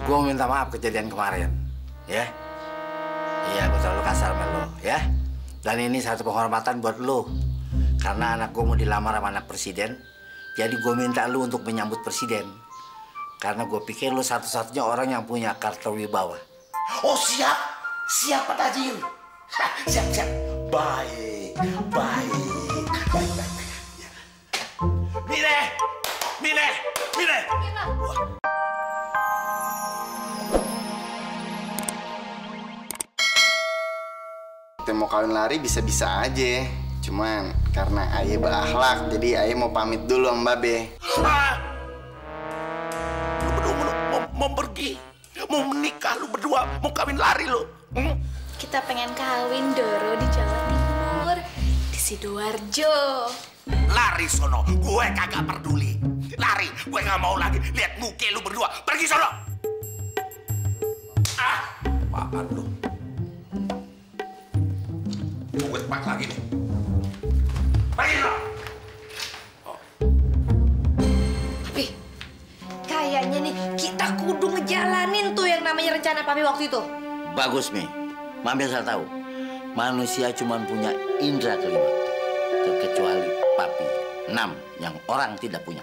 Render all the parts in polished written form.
Gue minta maaf kejadian kemarin, ya. Iya, gue terlalu kasar sama lo, ya. Dan ini satu penghormatan buat lo. Karena anak gue mau dilamar sama anak presiden, jadi gue minta lo untuk menyambut presiden. Karena gue pikir lo satu-satunya orang yang punya kartu wibawa. Oh siap, siap Pak Tajir. Siap, siap. Baik, baik, baik, baik. Ya. Mine, Mine, Mine. Wah. Kita mau kawin lari bisa-bisa aja. Cuman karena ayah berakhlak, jadi ayah mau pamit dulu sama Babe. Lu berdua mau pergi, mau menikah, lu berdua mau kawin lari lu. Kita pengen kawin Doro di Jawa Timur, di Sidoarjo. Lari sono, gue kagak peduli. Lari, gue nggak mau lagi lihat muka lu berdua. Pergi sono. Apaan lu? Gue tepat lagi nih. Pergi sono. Tapi kayaknya nih kita kudu ngejalanin tuh yang namanya rencana Papi waktu itu. Bagus, Mi. Mami asal tahu, manusia cuma punya indera kelima, terkecuali papi. 6 yang orang tidak punya.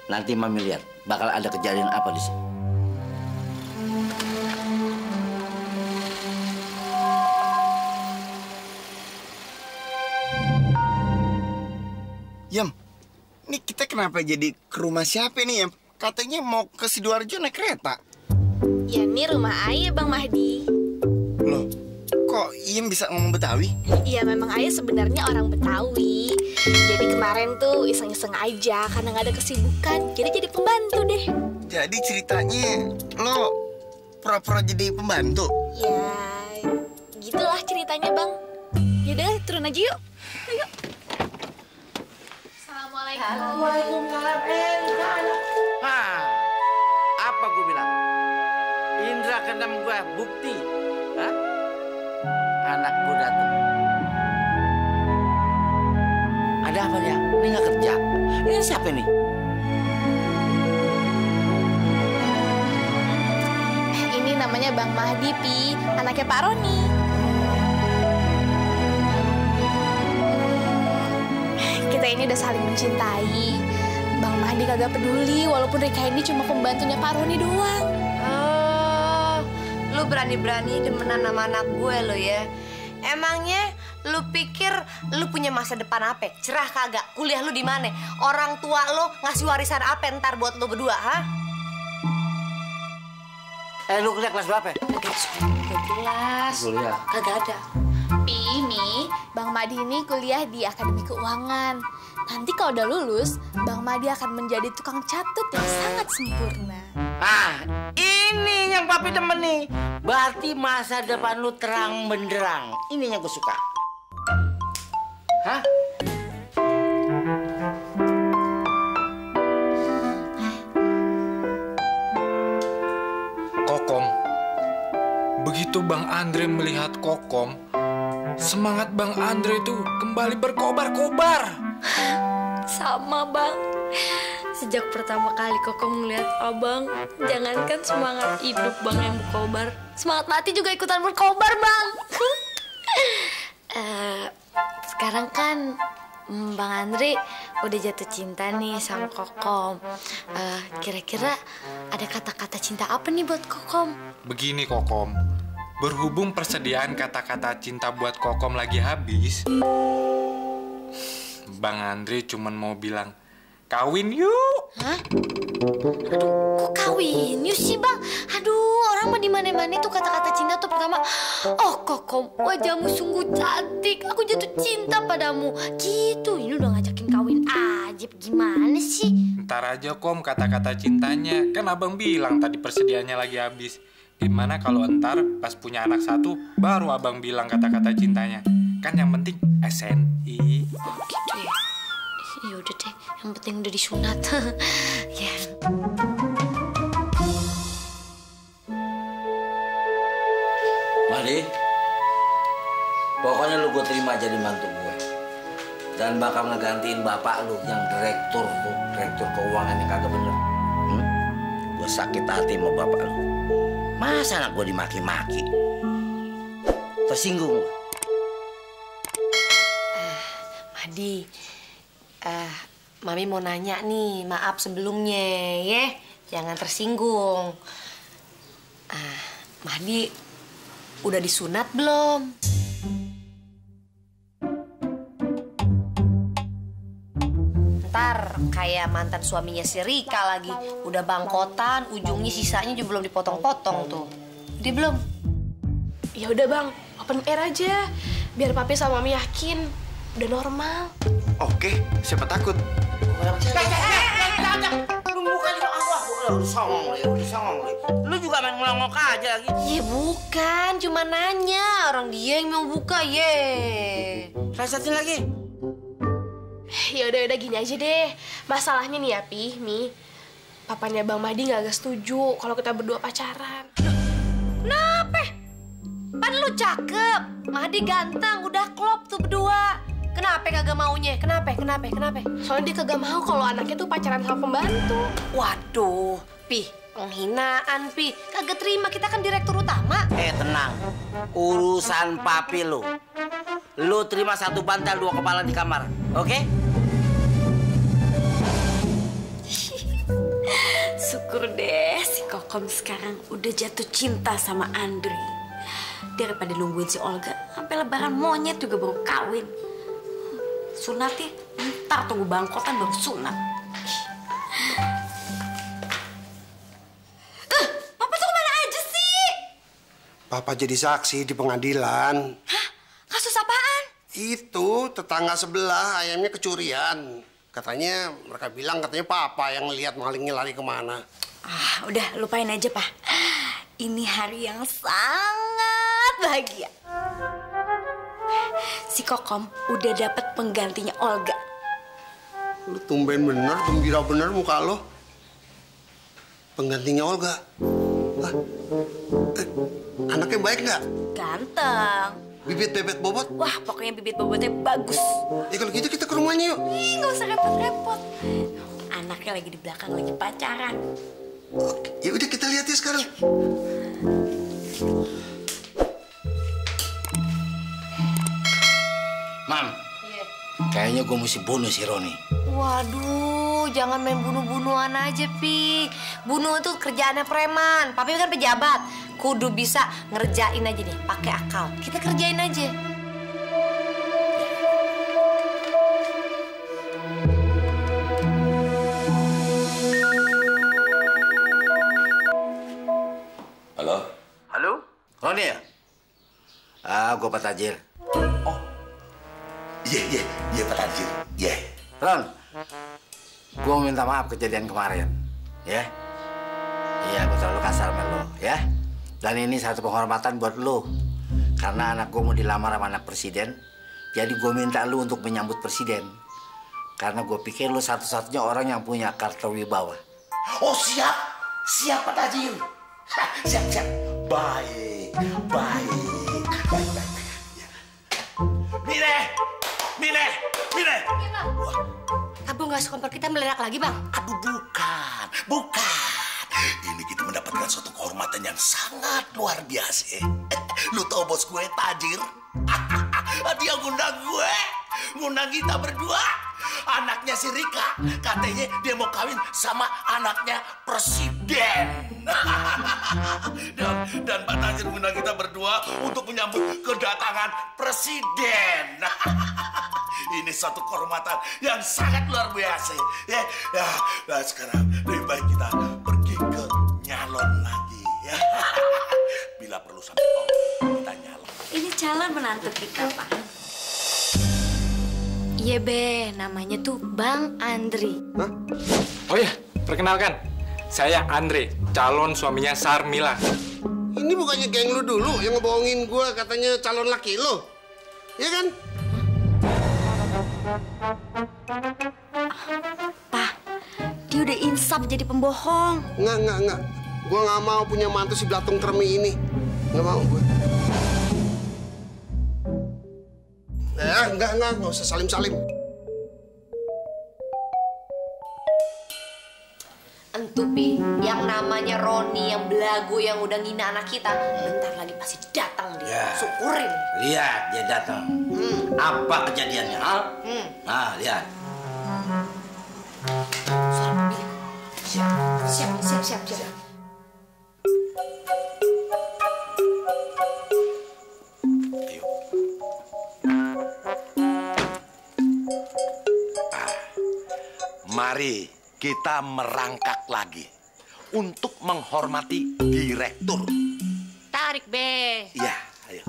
Nanti Mami lihat bakal ada kejadian apa di sini. Yam, ini kita kenapa jadi ke rumah siapa nih, Yam? Katanya mau ke Sidoarjo naik kereta. Ya ini rumah ayah Bang Mahdi. Loh, kok Yam bisa ngomong Betawi? Iya memang ayah sebenarnya orang Betawi. Jadi kemarin tuh iseng-iseng aja karena nggak ada kesibukan. Jadi pembantu deh. Jadi ceritanya lo pura-pura jadi pembantu? Ya gitulah ceritanya Bang. Yaudah turun aja yuk. Ayo. Assalamualaikum. Waalaikumsalam. Apa gue bilang? Indra keenam gue bukti. Hah? Anak gue datang. Ada apa dia? Ini nggak kerja. Ini siapa nih? Ini namanya Bang Mahdi, Pi. Anaknya Pak Roni. Kita ini udah saling mencintai. Bang Mahdi kagak peduli walaupun Rika ini cuma pembantunya Pak Roni doang. Oh, lu berani-berani demenan sama anak gue lo ya. Emangnya lu pikir lu punya masa depan apa? Cerah kagak? Kuliah lu di mana? Orang tua lu ngasih warisan apa ntar buat lu berdua, ha? Lu kuliah kelas berapa? Gak jelas. Kuliah. Kagak ada. Pi, Bang Mahdi ini kuliah di Akademi Keuangan. Nanti kalau udah lulus, Bang Mahdi akan menjadi tukang catut yang sangat sempurna. Ini yang papi demen nih. Berarti masa depan lu terang benderang. Ini yang gue suka. Hah? Kokom. Begitu Bang Andre melihat Kokom, semangat Bang Andre itu kembali berkobar-kobar. Sama Bang. Sejak pertama kali Kokom ngeliat Abang, jangankan semangat hidup Bang yang berkobar, semangat mati juga ikutan berkobar Bang. Sekarang kan Bang Andre udah jatuh cinta nih sama Kokom. Kira-kira ada kata-kata cinta apa nih buat Kokom? Begini Kokom, berhubung persediaan kata-kata cinta buat Kokom lagi habis, Bang Andre cuman mau bilang, kawin yuk. Hah? Aduh, kok kawin yuk sih Bang? Aduh, orang mah di mana-mana tuh kata-kata cinta tuh pertama, oh Kokom, wajahmu sungguh cantik, aku jatuh cinta padamu. Gitu, ini udah ngajakin kawin aja, gimana sih? Ntar aja Kom kata-kata cintanya, kan Abang bilang tadi persediaannya lagi habis. Gimana kalau ntar pas punya anak satu, baru Abang bilang kata-kata cintanya. Kan yang penting SNI. Oh gitu ya? Ya udah deh, yang penting udah disunat. Ya. Mahdi, pokoknya lu gue terima jadi mantu gue. Dan bakal ngegantiin bapak lu yang direktur keuangan yang kagak bener. Gue sakit hati sama bapak lu. Masa anak gue dimaki-maki? Tersinggung. Madi, Mami mau nanya nih, maaf sebelumnya ya, jangan tersinggung. Madi udah disunat belum? Ntar kayak mantan suaminya si Rika lagi, udah bangkotan, ujungnya sisanya juga belum dipotong-potong tuh. Dia belum? Ya udah bang, open air aja, biar papi sama mami yakin udah normal. Oke, siapa takut? Lu bukannya udah songong. Lu juga main ngelongok aja lagi. Ya bukan, cuma nanya. Orang dia yang mau buka, ye. Rasain lagi. Ya udah gini aja deh. Masalahnya nih ya, Mi. Papanya Bang Mahdi nggak setuju kalau kita berdua pacaran. Kenapa? Pan lu cakep, Mahdi ganteng, udah klop tuh berdua. Kenapa kagak maunya? Kenapa? Soalnya dia kagak mau kalau anaknya tuh pacaran sama pembantu. Waduh, Pi, penghinaan, Pi. Kagak terima, kita kan direktur utama. Tenang. Urusan papi lu. Lu terima satu bantal 2 kepala di kamar, oke? Syukur deh si Kokom sekarang udah jatuh cinta sama Andri. Daripada nungguin si Olga sampai lebaran monyet juga baru kawin. Sunat ya, ntar tunggu bangkotan baru sunat. Papa tuh kemana aja sih? Papa jadi saksi di pengadilan. Hah? Kasus apaan? Itu tetangga sebelah ayamnya kecurian. Katanya mereka bilang katanya Papa yang lihat malingnya lari kemana. Udah lupain aja, Pak. Ini hari yang sangat bahagia. Si Kokom udah dapet penggantinya Olga. Lu tumben bener, gembira bener muka lo. Penggantinya Olga. Anaknya baik nggak? Ganteng. Bibit bebet bobot? Wah, pokoknya bibit bobotnya bagus. Kalau gitu kita ke rumahnya yuk. Ih, nggak usah repot-repot. Anaknya lagi di belakang, lagi pacaran. Oke, ya udah kita lihat ya sekarang. Mam, kayaknya gue mesti bunuh si Roni. Waduh, jangan main bunuh-bunuhan aja, Pi. Bunuh itu kerjaannya preman. Papi kan pejabat. Kudu bisa ngerjain aja nih, pakai akal. Kita kerjain aja. Halo? Roni ya? Gue Pak Tajir. Iya Pak Tajir. Iya. Ron, gue minta maaf kejadian kemarin, ya. Iya, gue terlalu kasar sama lo, ya. Dan ini satu penghormatan buat lo, karena anak gue mau dilamar sama anak presiden. Jadi gue minta lo untuk menyambut presiden, karena gue pikir lo satu-satunya orang yang punya kartu wibawa. Oh siap Pak Tajir. Siap. Baik. Mine. Tabung gas kompor kita meledak lagi, Bang. Aduh bukan. Ini kita mendapatkan suatu kehormatan yang sangat luar biasa. Lu tau bos gue Tajir? Dia ngundang kita berdua. Anaknya si Rika, katanya dia mau kawin sama anaknya presiden. dan Pak Tajir ngundang kita berdua untuk menyambut kedatangan presiden. Ini satu kehormatan yang sangat luar biasa. Nah, sekarang lebih baik kita pergi ke nyalon lagi. Ya. Bila perlu sampai kita nyalon. Ini calon menantu kita, Pak. Iya, Be. Namanya tuh Bang Andri. Hah? Oh iya, perkenalkan. Saya Andre, calon suaminya Sarmila. Ini bukannya geng lu dulu yang ngebohongin gua katanya calon laki lu. Iya kan? Pak, dia udah insaf jadi pembohong. Enggak. Gua nggak mau punya mantu si belatung termi ini. Nggak mau gua. Enggak usah salim-salim. Entu Pi, yang namanya Roni yang belagu yang udah ngina anak kita, bentar lagi pasti datang dia. Ya. Syukurin. Lihat dia datang. Apa kejadiannya? Nah, lihat. Siap. Ayo. Mari kita merangkak lagi untuk menghormati direktur. Tarik, Be. Iya, ayo.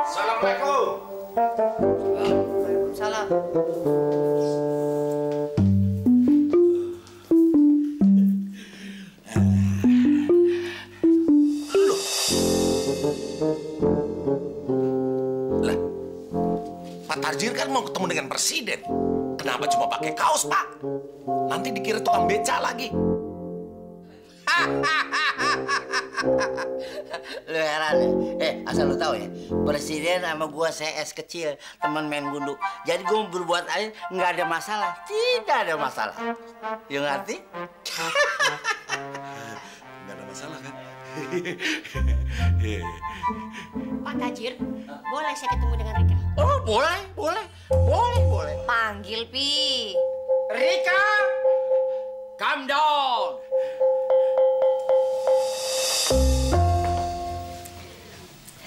Assalamualaikum. Salam. Lah, Pak Tarjir kan mau ketemu dengan presiden. Kenapa cuma pakai kaos, Pak? Nanti dikira tukang beca lagi. Lu heran ya? Asal lu tahu ya, presiden sama gua CS kecil, teman main gundu. Jadi gua berbuat aja nggak ada masalah, tidak ada masalah. You ngerti? Nggak ada masalah kan? Pak Tajir, boleh saya ketemu dengan Rika? Oh, boleh. Panggil, Pi. Rika, come down.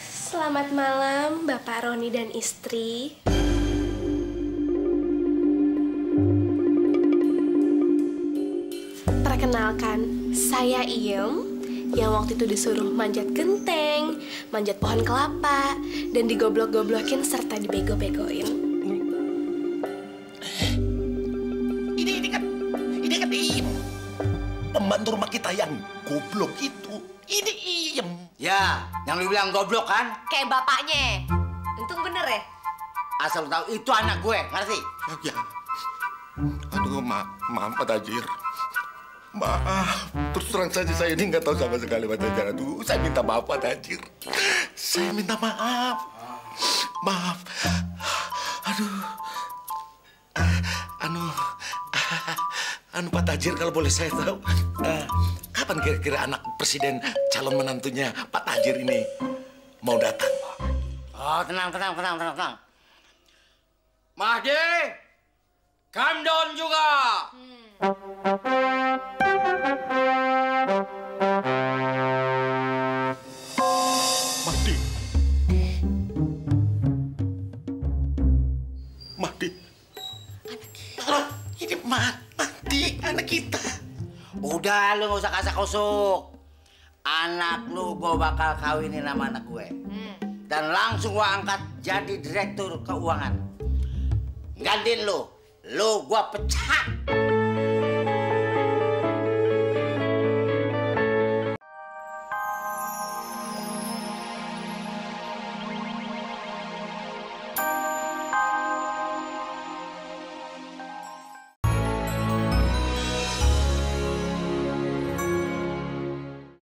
Selamat malam, Bapak Roni dan istri. Perkenalkan, saya Iem yang waktu itu disuruh manjat genteng, manjat pohon kelapa, dan digoblok-goblokin serta dibego-begoin. Ini kan Iem. Pembantu rumah kita yang goblok itu. Ini Iem. Ya, yang lu bilang goblok kan? Kayak bapaknya. Untung bener ya? Asal lu tahu itu anak gue, ngerti? Ya. Aduh, maaf Pak Tajir. Maaf, terus terang saja saya ini nggak tahu sama sekali Pak Tajir. Aduh, saya minta maaf Pak Tajir. Saya minta maaf. Maaf. Aduh. Anu Pak Tajir, kalau boleh saya tahu, kapan kira-kira anak presiden calon menantunya Pak Tajir ini mau datang? Oh, tenang. Mahdi, come down juga. Mahdi. Anak ini Mahdi, anak kita. Udah, lu nggak usah kasak-kusuk. Anak lu gue bakal kawinin sama anak gue. Dan langsung gue angkat jadi direktur keuangan. Gantiin lu gue pecat.